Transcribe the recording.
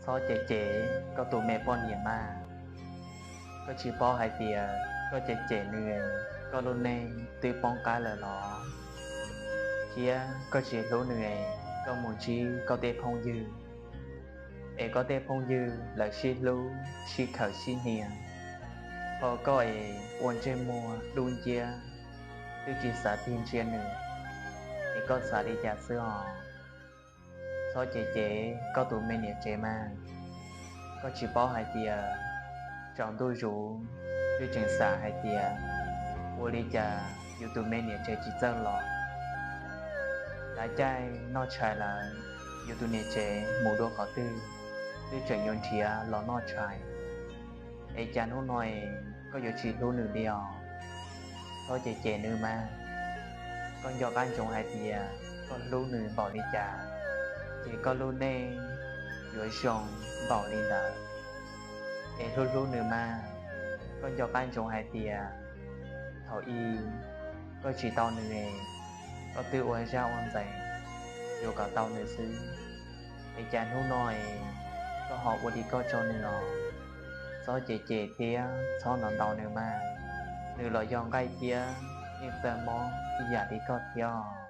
Txhob cem cem koj tus me poj niam mas. Koj tsis paub hais tias koj cem cem nws, koj lub neej twb poob qab lawm los? Thiab koj tsis hlub nws, koj mus ntsib koj tej phooj ywg, es koj tej phooj ywg lawv sib hlub sib khawm sib hnia, ho koj es ua ntsej muag dub nciab, twb tsis xav tig ntsia nws, es koj xav li cas xwb os? Txhob cem cem koj tus me niam tsev mas. Koj tsis paub hais tias tsaus ntuj zus twb tseem xav hais tias ua li cas yus tus me niam tsev tsis txawj los. Lawv caij noj tshais lawm, yus tus niam tsev mus dua qhov twg twb tseem yuav nrhiav los noj tshais. Es cas hnub no es koj yuav tsis hlub nws li os? Txhob cem cem nws mas. Koj nco qab ntsoov hais tias koj hlub nws npaum li cas, ces koj lub neej yuav zoo npaum li ntawd. Es hlub hlub nws mas. Koj nco qab ntsoov hais tias thaum ub koj tsis tau nws, koj twb ua zaj ua ntxees yuav kom tau nws xwb. Es cas hnub no es koj ho ua li koj tso nws os? Txhob cem cem thiab txhob ntaus ntaus nws mas. Nws los yog nqaij thiab yeej txawj mob ib yam li koj thiab.